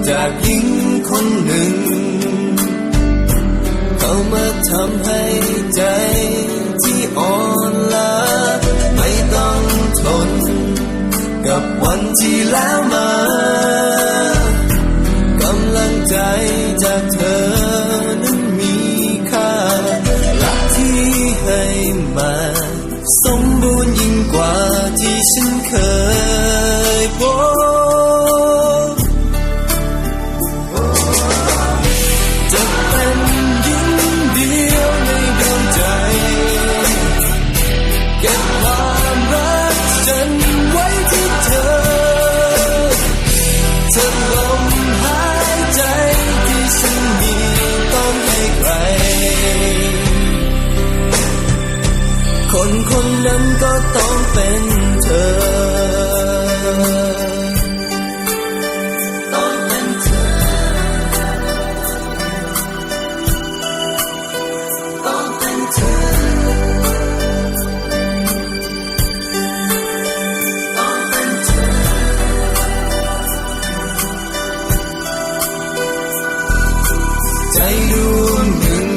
ຈາກຍິງຄົນໜຶ່ງ ເຂົ້າມາທຳໃຫ້ໃຈທີ່ອ່ອນລ້າ ໄມ່ຕ້ອງທົນກັບວັນທີ່ແລ້ວມາ. ກຳລັງໃຈຈາກເທີນັ້ນມີຄ່າ ລັກທີ່ໃຫ້ມາ ສົມບູນຍິ່ງກວ່າທີ່ສັນເຄີຍພົບ. ຈະເປັນຍິງດຽວໃນດວງໃຈ ເກັບຄວາມລັກສັນໄວ້ທີ່ເທີ. ເທີລົມຫາຍໃຈທີ່ສັນມີຕ້ອງໃຫ້ໃຄ ຄົນຄົນນັ້ນກໍຕ້ອງເປັນເທີ ຕ້ອງເປັນເທີ ຕ້ອງເປັນເທີ ຕ້ອງເປັນເທີ. ໃຈດວງໜຶ່ງ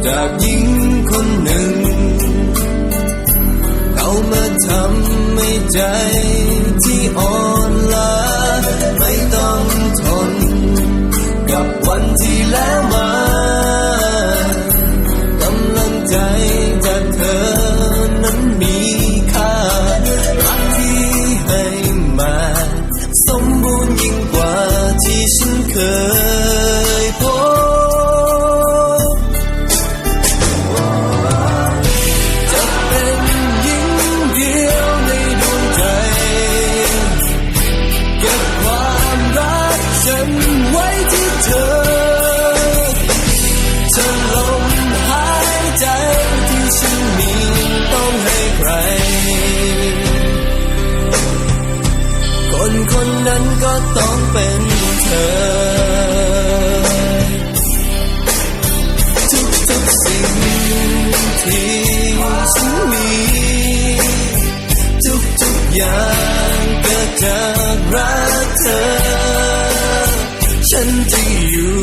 ຈາກຍິງຄົນໜຶ່ງ ເຂົ້າມາທຳໃຫ້ໃຈທີ່ອ່ອນລ້າ ໄມ່ຕ້ອງທົນກັບວັນທີ່ແລ້ວມາ. ກຳລັງໃຈຈາກເທີນັ້ນມີຄ່າ ລັກທີ່ໃຫ້ມາ ສົມບູນຍິ່ງກວ່າທີ່ສັນເຄີຍພົບ. ຈະເປັນຍິງດຽວໃນດວງໃຈ ເກັບຄວາມລັກສັນໄວ້ທີ່ເທີ. ເທີລົມຫາຍໃຈທີ່ສັນມີຕ້ອງໃຫ້ໃຄ ຄົນຄົນນັ້ນກໍຕ້ອງເປັນເທີ. ທຸກໆສິ່ງທີ່ສັນມີ ທຸກໆຢ່າງເກີດຈາກລັກເທີ. ສັນຈະຢູ່